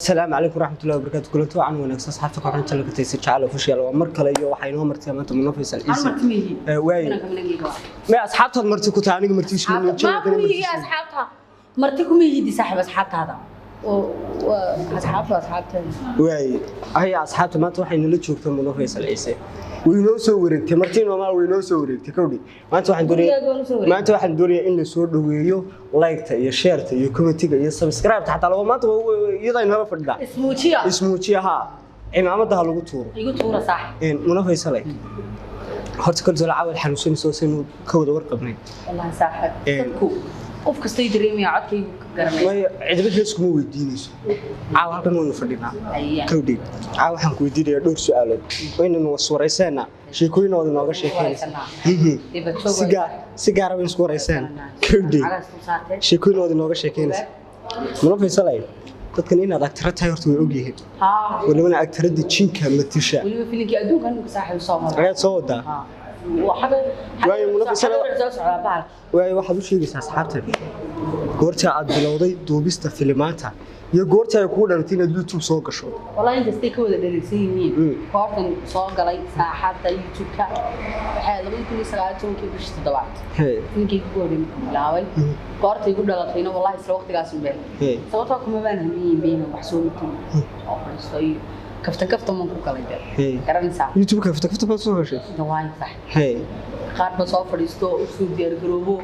Asalaamu calaykum waraxmatullahi wabarakaatu. Kulanti wacan wanaagsan, asxaabta ku xiran channelka Taysiir Jacayl Official. Waa mar kale iyo waxay inoo martay maanta Muno Faysal Ciise. Waaye may asxaabtaad marti ku tahay, aniga marti isku Ma kumihi asxaabta, marti kuma yidi saaxiib, asxaabtaada oo waa asxaabta, asxaabteeda. Waaye haya, asxaabta, maanta waxay nala joogtaa Muno Faysal Ciise. Way inoo soo wareegtay marti noomaa, way inoo soo wareegtay kowdhi. Maanta waxaan Gurigaaga waan usoo doonayaa wareegtay. Maanta waxaan doonayaa in la soo dhaweeyo, like-ta iyo share-ta iyo comment-iga iyo subscribe-ta xataa laba. Maanta iyadaa inala fadhidaa. Ismuujiya. Ismuujiya haa, cimaamada ha lagu tuuro. Igu tuura, saaxiib. Muno Faysale, horta kalsoon caawil xanuunsanayso saynu ka wada warqabnay. Wallahi saaxiib, dadku qof kastay dareemaya, codkaygu ka garanaya. Waayo cidba hees kuma weydiinayso caawa, halkan waynu fadhinaa. Aya. Kowdhi, caawa waxaan ku weydiinayaa dhowr su-aalood, waynanu waswarayseena, sheekooyinooda nooga sheekeynaysa. Dibad joog. Si gaara baynu isku warayseen kowdhi. Cagaas ku saartee. Sheekooyinooda nooga sheekeynaysa. Muno Faysalay, dadkan inaad actor tahay horta way ogyihiin. Haa. Walibana actoradda jinka matisha. Weliba filinkii adduunka ninka saaxiib soo mara. Ayaad soo wadaa. Haa. Waa xaga. Waayo, Muno Faysal- Soo socdaa bahalka. Waayo, waxaad u sheegaysaa asxaabtan goorta aad bilowday duubista filimaanta iyo goorta ay kugu dhalatay inaad YouTube soo gasho. Wallahi inkastay ka wada dheregsan yihiin, goortan soo galay saaxadda YouTube-ka waxay 2019-kii bishii toddobaad. Ninkii ugu horreeyay markuu bilaabay, goorta igu dhalatayna wallahi isla waqtigaas un been. Sababtoo kuma baan hamiyin been wax soo mutin oo fadhiisto iyo kaftan kaftan baan ku galay been. Garanaysaa? YouTube kafta kafta baad soo gashay. Dawaan sax. Qaar ba soo fadhiisto oo usoo diyaargaroobo,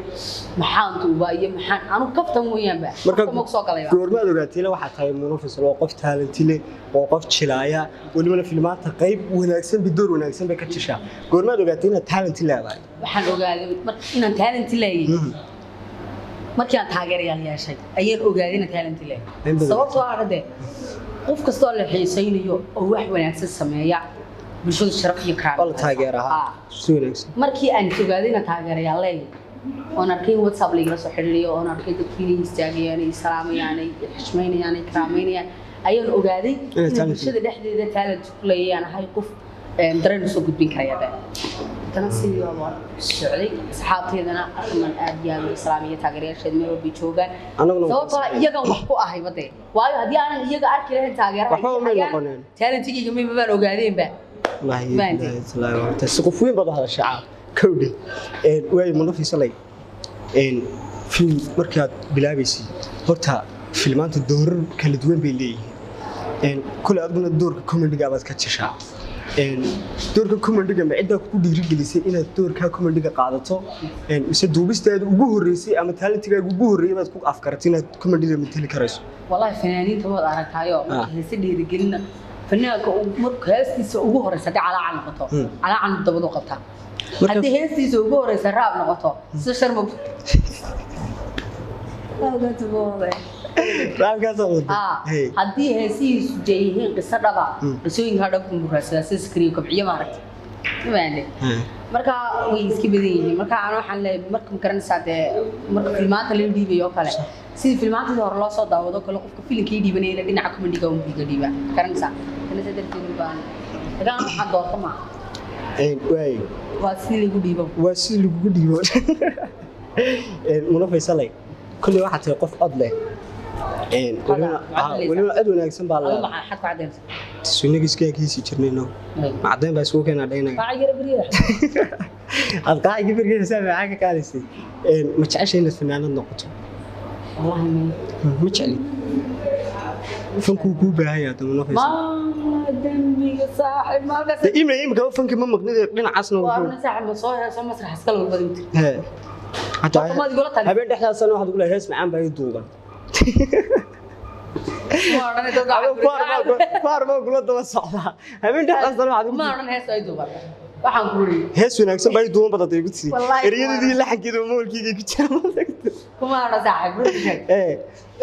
maxaan duubaa iyo maxaan anu kaftan weeyaanba. Marka kaftan ma ku soo galayba. Goormaad ogaatay ila waxaa tahay Muno Faysal oo qof talent leh oo qof jilaaya, welibana filmaanta qayb wanaagsan bi door wanaagsan bay ka jishaa? Goormaad ogaatay inaad talent leedahay? Waxaan ogaaday inaan talent leeyahay markii aan taageerayaal yeeshay ayaan ogaaday inaan talent In leeyahay. badan. Sababtoo ah hadde qof kastoo la xiisaynayo oo wax wanaagsan sameeya, bulshadu sharaf iyo karaamo. Waa la taageeraa. Haa. Si wanaagsan. Markii aan is ogaaday inaan taageerayaal leeyahay oon arkay in WhatsApp laigala soo xiriiriyo, oon arkay dadkii inay istaagayaan, ay salaamayaan, ay xishmaynayaan, ay karaameynayaan, ayaan ogaaday Inaad in talent. bulshada dhexdeeda talent ku leeyahay, ahay qof dareen usoo gudbin karaya be. Haddana sidii baan socday, asxaabteedana arkaman aad iyo aad u islaamiya, taageerayaasheed meel walbay joogaan. Annaguna waan Sababtoo ah iyagan wax ku ahay bade, waayo haddii aanan iyaga arki lahayn taageeraha Waxba umay noqoneen. talentigayga mayba baan ogaadeenba. Wallaahi. Maante. Ilaahi, wallaahi, horta si qof weyn baad u hadashay caawa kowdhi. Waayo Muno Faysalay, film markaad bilaabaysay, horta filmaanta doorar kala duwan bay leeyihiin. Kule adiguna doorka comedy-ga baad ka jishaa. Doorka comedy-ga ma ciddaa kugu dhiirigelisay inaad doorka comedy-ga qaadato, mise duubistaada ugu horreysay ama talentigaaga ugu horreeyay baad ku afkaratay inaad comedy-ga mateli karayso? Wallahi fanaaniinta waad aragtaayo, marka heese dhiirigelina fanaanka uu marka heestiisa ugu horeysa haddii calaacal noqoto, calaacal dabadu qabtaa. Haddii heestiisa ugu horeysa rap noqoto, sida Sharma. Rap-kaasaa waday. Hey. Haddii heesihiisu dee yihiin qiso dhaba, qisooyinka dhabku muraadsadaa, sida Iskriyo Kobciyo, maaragtay maande. Marka way iska badan yihiin. Marka aan waxaan leeyahay, marka ma garanaysaa dee, marka filmaanta la dhiibayo oo kale, sidii filmaantii hore loo soo daawado kale, qofka filimka ii dhiibanaya dhinaca comedy-ga un iga dhiibaa, garanaysaa? Tana saa darteed baan, laakiin aan waxaan doorto maaha. Waayo. Waa sidii lagu dhiibo. Waa si lagugu dhiibo. Muno Faysalay, kolley waxaa tahay qof cod leh. Cod. Weliba cod wanaagsan baa Adu la maxaa xad ku caddaynaysa? Sunniga iska heesi jirnay no macdayn baa isugu keenaa dhaynaya. Qaaca yara beriya. Aad qaaciga bergeysaa, maxaa ka qaadaysay? Ma jeceshay inaad fanaanad noqoto? Wallahi may. Ma jecli? Fankuu kuu baahan yahay hadda, Muno Faysal. Ma dembiga saaxiib maalkaas. Dee imika fanka ma maqnid dhinacaasna. Waa run saaxiib, ma soo heeso masrax iska lagu badin tir. Hee. Hataa Horta maad igula talin. Habeen dhexdaasana waxaad ugu leedahay hees macaan baa ii duuban. Ma odhan dadka. Adoo faar baa kula daba socdaa. Habeen dhexdaasana waxaad ugu Ma odhan hees ay duuban. Waxaan ku yiri hees wanaagsan baa ii duuban baad igu tiri. Wallaahi. Ereyadii laxankeeda moolkeyga ku jira. Kuma odhan saaxiib, runtii sheeg.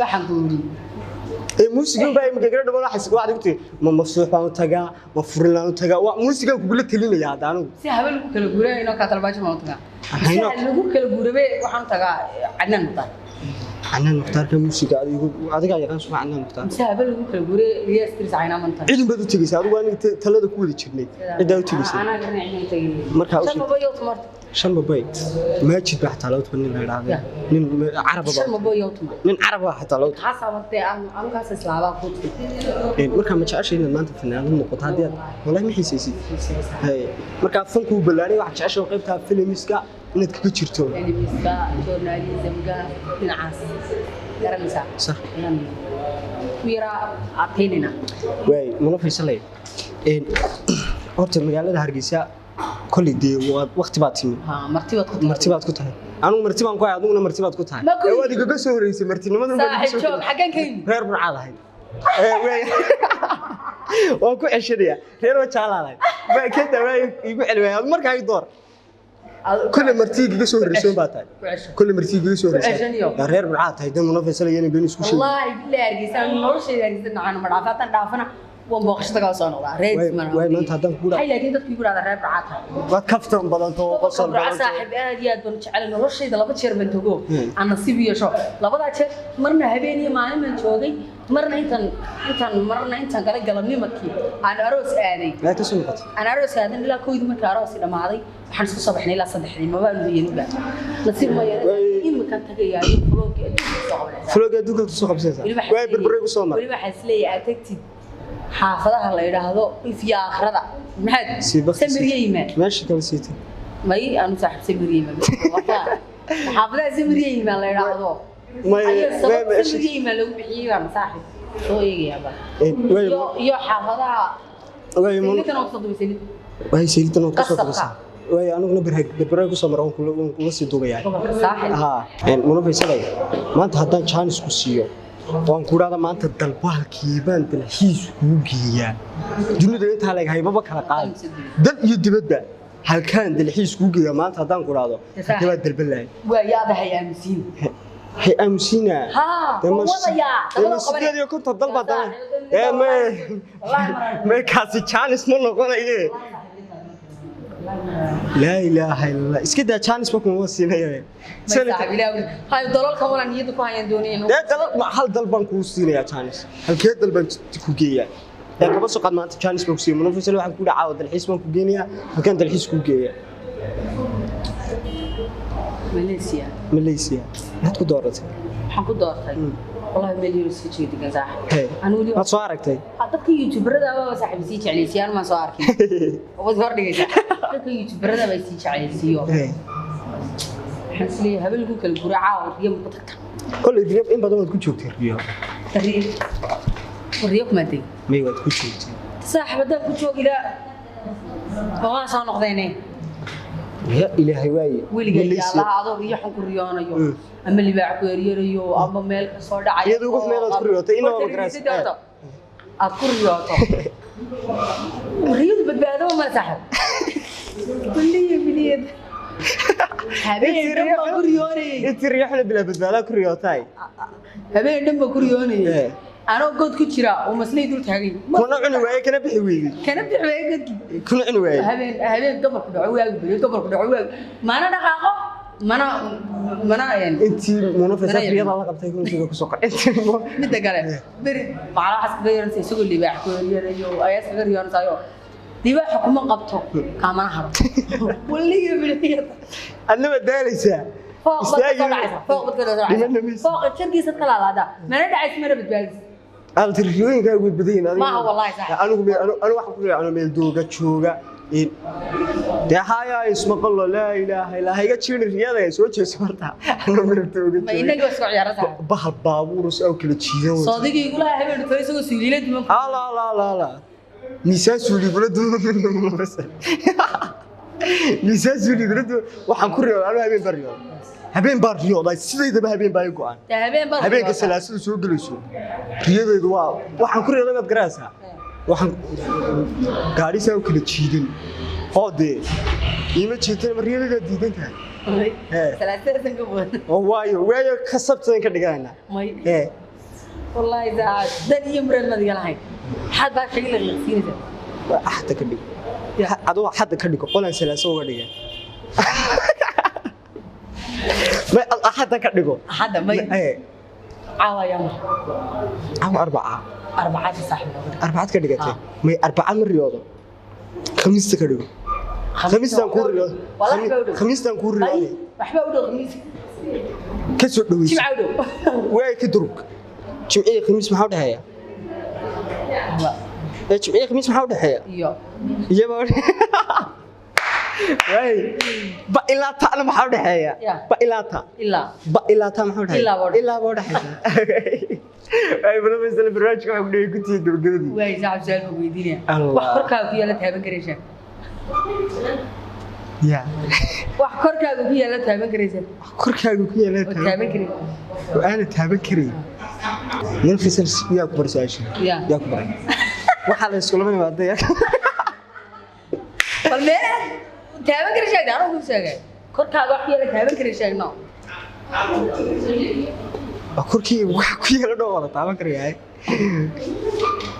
Waxaan ku yiri Muusigan baa imika gara dhawan, waxaad igu tiri ma mafsuux baan u tagaa, ma furin baan u tagaa. Waa muusigan kugula talinaya hadda anigu. Si habeen lagu kala guuray inoo ka talbaajo ma tagaa. Si lagu kala guurabe waxaan tagaa Cadnaan Mukhtaar. Cadnaan Mukhtaarka muusiga adigu adigaa yaqaan suma Cadnaan Mukhtaar. Si habeen lagu kala guuray Ilyas Idris Caynaan man tagaa. Cidin baad u tegeysaa adigu, aniga talada ku wada jirnay. Ciddaa u tegeysaa. Anaa garanay inaan tagay. Markaa u Shan baba iyo tumarta. Shan babay Maajid baa xataa loo tuma, nin la idhaahdo, nin caraba Shan baa maboy yow tuma. Nin caraba xataa loo tuma. Kaas abartee anu kaas islaabaa ku tuma. Markaa ma jeceshay inaad maanta fanaanad noqoto haddii aad wallahi ma xiisaysid? Haye, markaa fankuu ballaadhay, waxaad jeceshay qaybtaa filmiska inaad kaga jirto? Filmiska, journalismka, dhinacaas garanaysaa. Sax. Ayaan ku yaraa adkaynayna. Waay, Muna Faysalay, horta magaalada Hargeysa kolley dee waad waqti baad timi. Ha, marti baad ku tahay. Marti baad ku tahay. Anigu marti baan ku ahay, adiguna marti baad ku tahay. Ma ku Ee, waad igaga soo horeysay martinimadan baad igaga Saaxiib soo joog, xaggan ka yimi? Reer Burcaad ahayd. Ee, waan ku ceshanayaa, reer Wajaalaad ahayd. Kada waa igu celi waaya markaa i door. Kolley marti igaga soo horreysay baa tahay. Ku cesho. Kolley marti igaga soo horreysay. Ceshaniyo. Yaa reer Burcaad tahay dee, Muna Faysalay, inay been isku sheegin. Wallaahi billahi, Hargeysa noloshayda Hargeysa nacaan ma dhaafa. Haddaan dhaafana waan booqashada kala soo noqdaa reer. Waay, maanta haddaan kugu Waxay laakiin dadku igu dhahdaa reer Burcaad tahay. Waad kaftan badanto oo qosol Burca badanto. Saaxiib, aad iyo aad baan u jecelahay noloshayda. Laba jeer baan tago aan nasiib yeesho. Labadaa jeer marna habeen iyo maalin baan joogay, marna intan marna intan kale galabnimadkii aan aroos aaday. Maxay ka soo noqotay? Aan aroos aadan ilaa 1dii. Markii aroosi dhammaaday waxaan isku soo baxnay ilaa 3dii. Mabaan huyaninba, nasiib ma yeelan. Imikan tagayaa iyo vlogii adduunka soo qabanaysaa. Vlogga adduunka ku soo qabsanaysaa. Weliba Waay, Berberay ku soo mar. Weliba waxaa isleeyahay aad tagtid xaafadaha la yidhaahdo ifyo aakhirada maxaad Sii bakti. Samiriyeyma. Meesha kale siitay. May, anu saaxiib samiriyeyma, xaafadaha samiriyeyma la yidhaahdo ayaa sabab samiriyeyma lagu bixiyey baan saaxiib soo eegayaaba. Waay iyo xaafadaha waay saylidan oo kusoo dubaysanid. Waay, saylidan oo kusoo Qasabka. dubaysaa. Waay, aniguna Berberay ku soo mar, waan kula sii duubayaa. Gobolka Saaxil. Haa, Muna Faysalay, maanta haddaan jaanis ku siiyo waan ku idhahda maanta dalbaalkii baan dalxiis kuu geeyaa, dunida intaa leeg haybaba kala qaadi, dal iyo dibadba halkaan dalxiis kuu geeyaa maanta haddaan ku idhahdo, halkee baad dalban lahayd? Waa yaadahay aaminsiin. Hay aamusiinaa. Haa, Dee waan wadayaa, dee ma dabada qabanaya. 58 dal baa dana ee may kaasi jaanis ma noqonaye. Laa ilaaha illa Allah, iska daa, jaanis ba kuma siinaya. May saaxiib, ilaahu hay dalalka walan niyada ku hayaan doonayeen. Dee dalal hal dal baan kuu siinayaa jaanis, halkee dal baan ku geeyaa? Ee kaba soo qaad maanta jaanis baan ku siiyay, Muna Faysal, waxaan ku dhacaa dalxiis baan ku geenayaa, halkaan dalxiis kuu geeyaa? Malaysia. Malaysia maxaad ku dooratay? Waxaan ku doortay wallahi meel yar sii jeedigan saaxiib. Hee. Anigu weli Maad soo aragtay? Ha, dadka youtuberada baa saaxiib sii jeclaysiiyaan, maan soo arkin, waad hor dhigaysaa, dadka youtuberada baa sii jeclaysiiyo. Hee. Waxaan isleeyahay habeenku kala gura caawa riyo ma ku tagta. Kolley riyo in badan waad ku joogtay riyo. Riyo riyo kuma tegin. May, waad ku joogtay. Saaxiib, haddaan ku joogi ilaa waan soo noqdeene. Ya ilaahay, waaye. Weligaa Malaysia. Allaha adoo riyo xun ku riyoonayo ama libaax ku eryerayo ama meel ka soo dhacayo. Iyadoo ugu meelaad ku riyootay, inaba Horta ma garaysa. riyada horta aad ku riyooto, riyadu badbaado ma saaxiib, waliya biliyad habeen dhan baan ku riyoonayay. Intii riyo xuna bilaa badbaadaa ku riyootay. Habeen dhan baan ku riyoonayay Eh. anoo god ku jira oo maslay dul taagay. Kuna cuni waaye, kana bixi weydey. Kana bixi waayey godkii. Kuna cuni waaye. Habeen habeen gobolku dhaco waagi beriyo, gobolku dhaco waagi, mana dhaqaaqo mana Intii Muna Faysal Mana riyada la qabtay kuntiga ku soo qor intii Midda kale beri macala waxaas kaga yeeranaysa isagoo libaax ku yeeranayo ayaas kaga riyoonaysaayo, libaaxa kuma qabto kaamana haro, waliga biliyada. Adna waad daalaysaa. Fooq baad ka soo dhacaysa, fooq baad ka soo dhacaysa. Dhimanna maysid. Fooqa jarkiisaad ka laalaadaa, mana dhacaysa, mana badbaadis. Aad riyooyinkaagu way badan yihiin adiga. Maaha wallahi saaxiib. Anigu anigu waxaan ku leeyahay anoo meel dooga jooga dee haya ismaqallo, laa ilaaha illaa ha iga jirin riyada ay soo jeeso horta anoo meel dooga Ma jooga. inaga isku ciyaara saaxiib. Bahal baabuur oo kala jiidan wato. Soodigii igula habeen tore isagoo suuliila duman. Ala ala ala ala, miisaan suuli kula duwan, miisaan suuli kula duwan. Waxaan ku riyooday anuu habeen baan riyooday, habeen baan riyooday, sidaydaba habeen baa i go'an. Dee habeen baa Habeenka salaasadu soo gelayso riyadaydu waa waxaan ku riyooday, maad garaysaa, waxaan gaadhi saa u kala jiidan oo dee iima jeetan, ma riyadaydaa diidan tahay? Ee. Salaasadasan ka badan. Oo waayo kasabtadan ka dhiganayna. May. Ee. Wallaahi saacad dan iyo muraad maad iga lahayn, maxaad baa shayga la qiiqsiinaysaa? Waa axda ka dhigo, aduu axadda ka dhigo, qolaan salaaso uga dhigay, may axadda ka dhigo. Axadda may. Ee. Caawa yaa ma Caawa arbaca. Arbacada saaxiib nooga dhig. Arbacad ka dhigatay? Ah. May, arbaca ma riyoodo, khamiista ka dhigo. Khamiistan kuu riyo. Wallahi baa u dhow. Khamiistan kuu riyo. Ay, waxba u dhow khamiis. Ka soo dhaweyso. Jimca u dhow. Waay, ka durug. Jimciyo khamiis maxaa u dhexeeya? Ee, jimciyo khamiis maxaa u dhexeeya? Iyo. Iyaba waay, ba ilaa ta'na maxaa u dhexeeya? Ya. Ba ilaa ta. Ilaa. Ba ilaa ta maxaa u dhexeeya? Ilaa baa u dhexeeya. Ilaa baa u dhexeysa. Waay, bala barnaamijka waxaa ku dhigay guntiga gabagabadii. Waay, saaxib, su'aal baan weydiinaya. Allah. Wax korkaaga ku yaala taaban karaysaa? Ya. Wax korkaaga ku yaala taaban karaysaa? Korkaaga ku yaala oo taaban karaysaa? Oo aana taaban karay. Nin fisal, yaa ku baray su'aasha? Ya. Yaa ku baray? Waxaa la iskulama imaaday. Bal meel taaban karaysaa, anuu kuu sheegay. Korkaaga wax ku yaala taaban karaysaa, no? Waa korkii waxa ku yaala dhow wada taaban karayaa.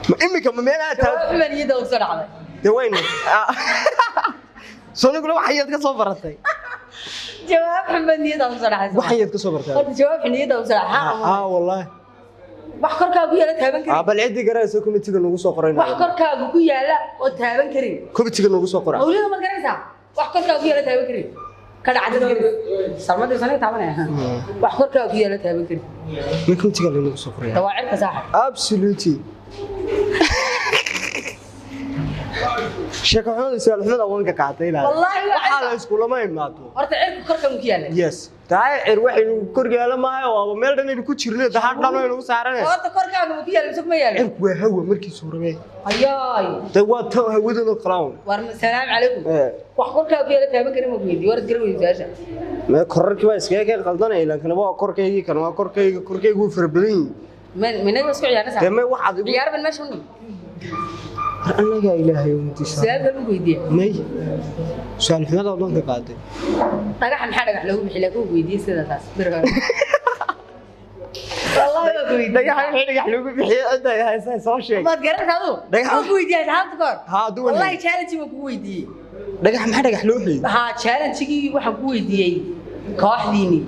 Ma imika ma meel aad jawaab taaban xubaan niyadda ugu soo dhacday. Dee waynu sooniguna waxa yaad ka soo baratay. Jawaab xubaan niyadda ugu soo dhacday. Waxa yaad ka soo baratay. Horta jawaab xun niyadda ugu soo dhacday. Ha. Ah, wallahi. Wax korkaaga ku yaala taaban karin. Ah, bal ciddi garayso committee-ga nagu soo qoray. Wax korkaaga ku yaala oo taaban karin. Committee-ga nagu soo qora. Mawlida ma garanaysaa? Wax korkaaga ku yaala taaban karin. Ka dhacda karin. Salmada sanay taabanaya. Wax korkaaga ku yaala taaban karin. Ma committee-ga nagu soo qoraya? Dawaacirka, saaxib. Absolutely. Sheeko xumada, su'aal xumada waan ka qaatay ilaa. Wallahi waa waxaa la cirka. iskulama imaado. Horta cirka korkan ku yaala. Yes, tahay cir waxaynu korgaala maayo, waaba meel dhan aynu ku jirno, dahaar dhan aynu u saaranay. Horta korkaaga ma ku yaala mise kuma yaalo? Cirku waa hawa markiisu rabee. Ayaay. De waa ta hawadan oo kalawn. War, salaam calaykum. Ee. Wax korkaaga ku yaala taaban karin ma ku weydiiyo, war garan weydiiyo su'aasha. Ma korarkii waa iskaga keen qaldanay, laakiin waa korkaygii, kan waa korkayga, korkaygu wuu fara badan yihiin. Men minaga isku ciyaarna Dee saaxib. may waxaad igu Ciyaar ban meesha u nimi. War, annagaa ilaahay umadiisa. Su'aal baan ku weydiiya. May, su'aal xumada dhan ka qaaday. Dhagaxa maxaa dhagax loogu bixiy? Laakiin ku weydiiyey sida taas bir hore. Wallahi waa ku weydiiyey. Dhagaxa wixii dhagax lagu bixiyey cidda ay haysaa soo sheeg. Maad garanaysaa adigu? Dhagaxa- Waan ku weydiiyey asxaabta kahor. Haa, duwan. Wallahi challenge baan kugu weydiiyey. Dhagax maxaa dhagax loo xiyey? Haa, challenge-gii waxaan ku weydiiyey kooxdiini.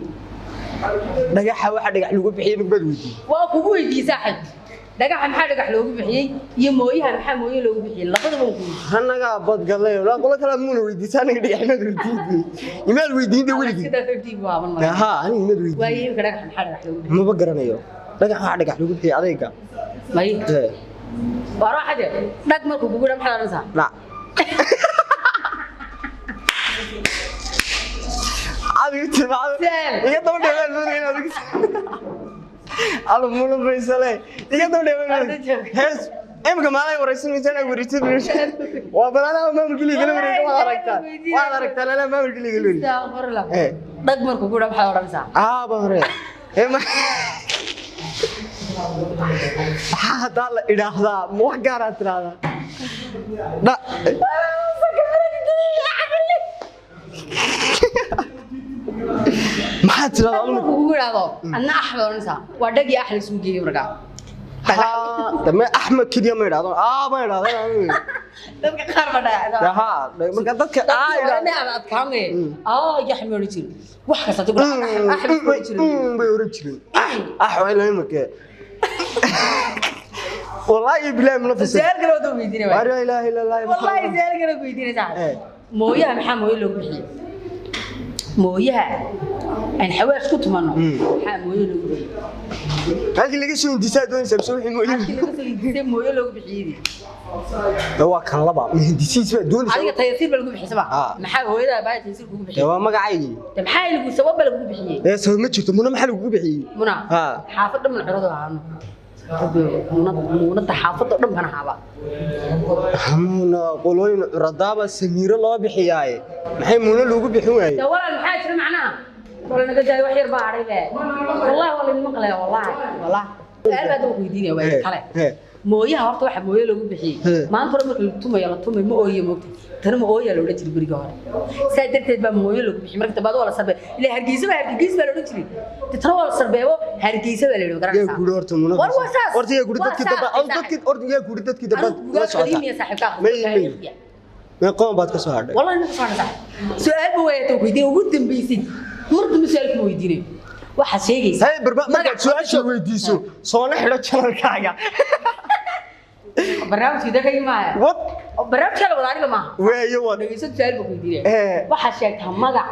Dhagaxa waxa dhagax lagu bixiyey nugbaad weydiiyey? Waa kugu weydiiyey, saaxib. Dhagaxa maxaa dhagax loogu bixiyey iyo mooyaha maxaa mooye loogu bixiyey, labadaba waan ku weydiiyey. Annagaa badgalay la qolo kale muuna weydiisa, aniga dhagax imaad weydiin, imaad weydiin de weligii. Iska daa 50 buu aban marka. Haa, aniga imaad weydiin. Waaye, imika dhagaxa maxaa dhagax loogu bixiyey? Maba garanayo dhagax waxa dhagax lagu bixiyey adayga. May. Ee. Waa raaxade dhag markuu kugu dhaa maxaad oranaysaa? Dhac adigu tilmaado. Su'aal. Iga daba dheemaan moodaya adigu almuna faysale, iga daba dheemaan. Arda joog. Hees imika maalay waraysan ay wareysay waa balaanaha maamulka liiga la wareega. Waad aragtaan, waad aragtaan, anaa maamulka liiga la wareega. Astaghfirullah. Ee. Dhag markuu kugu dhaa maxaad oranaysaa? Ah, ba hore ee ma maxaa haddaa la idhaahdaa? Ma wax gaaraa tidhaahdaa dha? Maxaad tidhahdaa Dhag adigu? markuu kugu idhaahdo adna ax baad oranaysaa. Waa dhag iyo ax la isugu geeyey markaa. Haa, dame Axmed keliya ma idhaahdo, aa ma idhaahdo. Dadka qaar baa dhagaxda. Haa, marka dadka aa idhaahdo. Dadka adkaamay aa yaxmi oran jirin wax kasta adigu axmed oran jirin. Bay oran jireen ax waa ilaa imika, wallaahi bilaahi munafis. Su'aal kale wada weydiinay waay. Waa ilaaha illa allah. Wallahi su'aal kale ku weydiinay, Eh. saaxiib. Mooyaha maxaa mooye loogu bixiyey? Mooyaha aan xawaash ku tumano maxaa mooye loogu bixiyey? Halkii laga soo hindisaa doonaysaa mise wixii mooye? Halkii laga soo hindisay mooye loogu bixiyey. De waa kan laba ma hindisiis baa doonaysaa? Adiga tayasiir baa lagu bixiyey sama? Ah. Maxaa hooyadaa baa tayasiir kugu De bixiyey? waa magacaygii. De maxaa lagu sabab baa lagu bixiyey? Dee sabab ma jirto. Muna maxaa lagugu bixiyey? Muna. Ah. Xaafad dhan curado ahaano. Muunada xaafadda dhan baan ahaaba. Muna qolooyin curadaaba samiiro loo bixiyaaye, maxay muuna loogu bixin waayey? De walaal, maxaa jira macnaha? Wala naga daayo, wax yar baa hadhay be. Wallahi waa laydin maqlaya, wallahi. Wallahi. Su'aal baa daba ku weydiinaya waa kale. He. Mooyaha horta waxa mooye loogu bixiyey. He. Maanta hore marka la tumayo la tumayo ma ooyo moogta. Tana ma ooyaa la odhan jiray guriga hore. Saa darteed baa mooye loogu bixiyey. Marka dambe waa la sarbeey. Ilaa Hargeysa baa Hargeysa baa la odhan jiray. De tana waa la sarbeebo, Hargeysa baa la yidhi, Yaa garanaysaa. guuri horta muna. War waa saas. Horta yaa guuri Waa dadkii saas, damba saaxiib. dadkii horta yaa guuri dadkii damba. Anigu buugaag qadiimi ah saaxiibkaa May akhriyo, may. taariikhda. May qoon baad ka soo hadhay. والله انا صار صح سؤال بويته ويدين ugu dambeysay mar dambe su'aal kuma weydiinayo waxa sheegaysa. Hey barba, markaad su'aasha weydiiso soona xidho channelkaaga. Barnaamijka dadka imaaya. What? Barnaamijka la wada aniga maaha. Weeyo wad. Dhegeyso, su'aal baan ku weydiinaya. Waxaad sheegtaa magac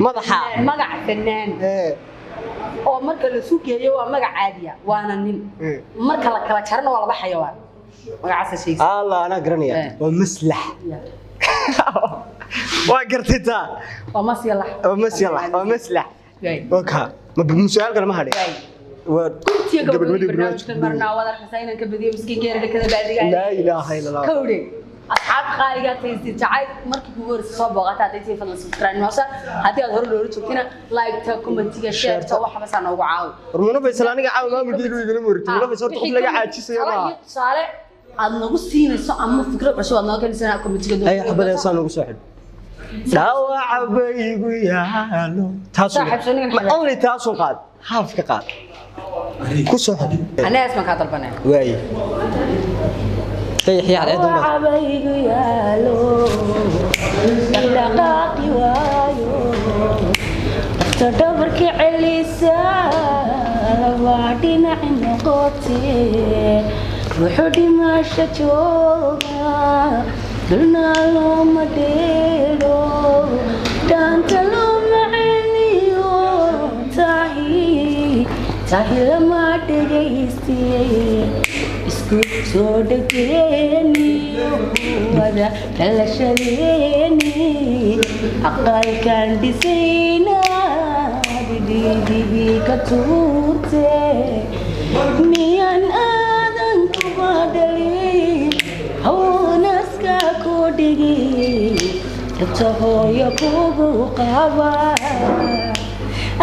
Madaxa. Magac fanaan oo marka la sugeeyo waa magac caadiya, waana nin. Marka la kala jarana waa laba xayawaan. Magacaasa sheegaysa. Allah, anaa garanaya. Waa maslax. Waa gartay taa. Waa masyalax. Waa maslax, waa maslax. Waay. Waa kaa ma su'aal kale ma hadhay. Waay. Waa Gurtiga gabagabadii gabagabadii barnaamijka marnaa waad arkaysaa inaan ka badiyo miskiinka yar dhakada baadiga. Laa ilaaha illa Allah. Kowdhe, asxaabta qaaliga taysi jacayl, markii kugu horreysay soo booqata hadday tahay, fadlan subscribe noosa. Haddii aad hore loola joogtina, like-ta, comment-iga, share-ta, waxba saa noogu caawi. War Muna Faysal, aniga caawa maamulkayga igala wareegtay. Muna Faysal horta qof laga caajisayo Talo maaha. iyo tusaale aad nagu siinayso ama fikrad cusub aad nooga keenayso comment-iga. Ay xabad heesaan ugu soo xidh. Dhaawaca baygu yaalo taasun. Saaxiib, soo ninkan Ma only taasun qaad, half ka qaad, ku soo xidh. Anaa hees baan kaa dalbanaya. Waaye, dayax yaar eedan baad. Wacabaygu yaalo, dhaqdhaqaaqi waayo, dhaqta dhabarka celisa, waa dhinaci noqote, wuxuu dhimasho jooga dulna looma dheelo, dhaanta looma celiyo, tahi tahi lama dhegayste, isku soo dhageeniyo wada dhalashadeeni, aqalkan dhisayna dibi ka tuurte, miyaan aadan kuma dhalin, hawnaska ku dhigi, dhabta hooyo kugu qaba,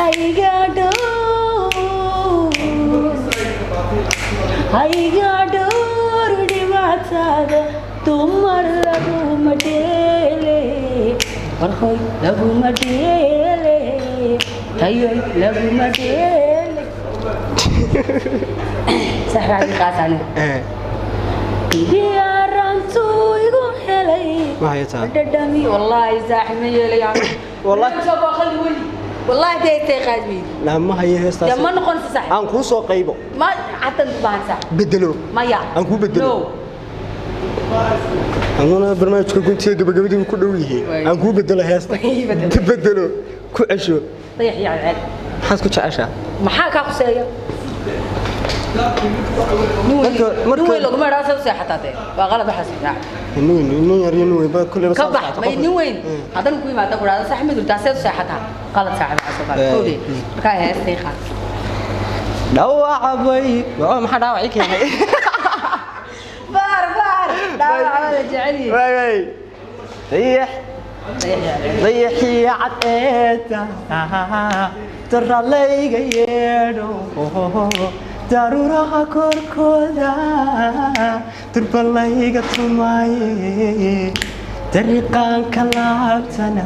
ayga dhow, ayga dhowr dhibaatada, dumar laguma dheele, warhoy laguma dheele, tayoy laguma dheele. Saxbaadi qaas aniga. Diyaarantu igu helay. Maxay tahay? Dhadhami wallaahi saaxib ma yeelayaan. Wallahi. Wallaahi tay qaadmi. Laa, ma hayo heestaas. Dee ma noqonaysa saaxib. Aan kuu soo qaybo. Ma xatan baan saaxib. Bedelo. Maya. Aan kuu bedelo. No. Anuna barnaamijka guntiga gabagabadii ku dhow yihiin. Waay. Aan kuu bedelo heesta. Ii bedelo. Ka bedelo, ku cesho. Dayax iyo cadceed. Maxaad ku jeceshaa? Maxaa kaa khuseeya? Nin weyn laguma idhaa soo seexataa dee. Waa qalad waxaas saaxib. Nin weyn, nin yar iyo nin weyn ba kulleyba Ka saas bax ahaato. may nin weyn haddana ku yimaada ku idhaahdo saaxib ma durtaa, seed u seexataa, qalad saaxib waxaas oo kale. Kowdee markaa heestay qaad. Dhaawaca bay waa, maxaa dhaawac ii keenay? Baar baar dhaawac waa la jecel yahay. Waay waay, dayax. Dayax iyo cadceed. Dayaxiyo cadceeda daralayga yeedho, daruuraha korkooda durbalayga tumaye, dariiqaanka laabtana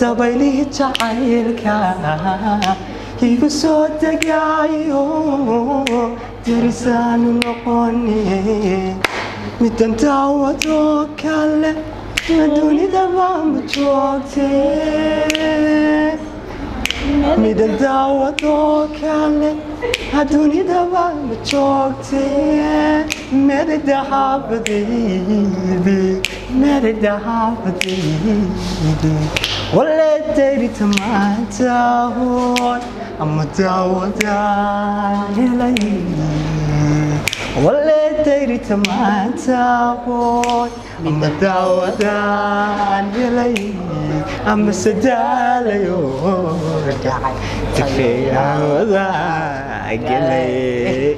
dabaylihii jacaylka igu soo degaayo, darisaanu noqone, midan daawadoo kale dunidaba ma joogtee, midan daawadoo kale dunidaba ma joogtee, meridhaxaabadaydi, meridhaxaabadaydi, waledayrita maantahoon ama daawadaan helay, waledayrita maantahoon ama daawadaan helay, ama sadaalayo dhacay tafeeyawada gelay.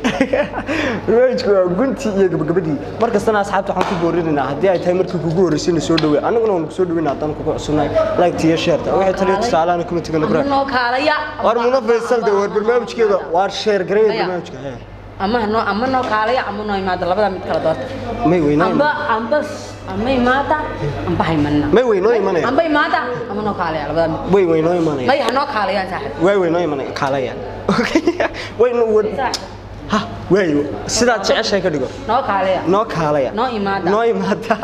Barnaamijku waa guntii iyo gabagabadii. Mar kastana asxaabta waxaan ku boorinaynaa, haddii ay tahay markii kugu horreysay na soo dhawey, annaguna waanu kusoo dhaweyna. Haddaan kugu cusubnahay, like iyo share-ta, waxay taliyo tusaalahana comment-iga Ama nabra. Noo kaalaya. War Muna Faysal de, war barnaamijkeeda waar share gareeya. Maya. Barnaamijka hee. Ama noo, ama noo kaalaya ama noo imaada, labada mid kala doorta. May weynaa. Amba amba ama imaada amba haymanna. May weynoo imanaya. Amba imaada ama noo kaalaya, labada mid. Way weynoo imanaya. May ha noo kaalayaan saaxib. Way weynoo imanaya, kaalayaan. Way Saaxib. Ha way, sidaad jeceshahay ka dhigo. Noo kaalaya. Noo kaalaya. Noo imaada. Noo imaada.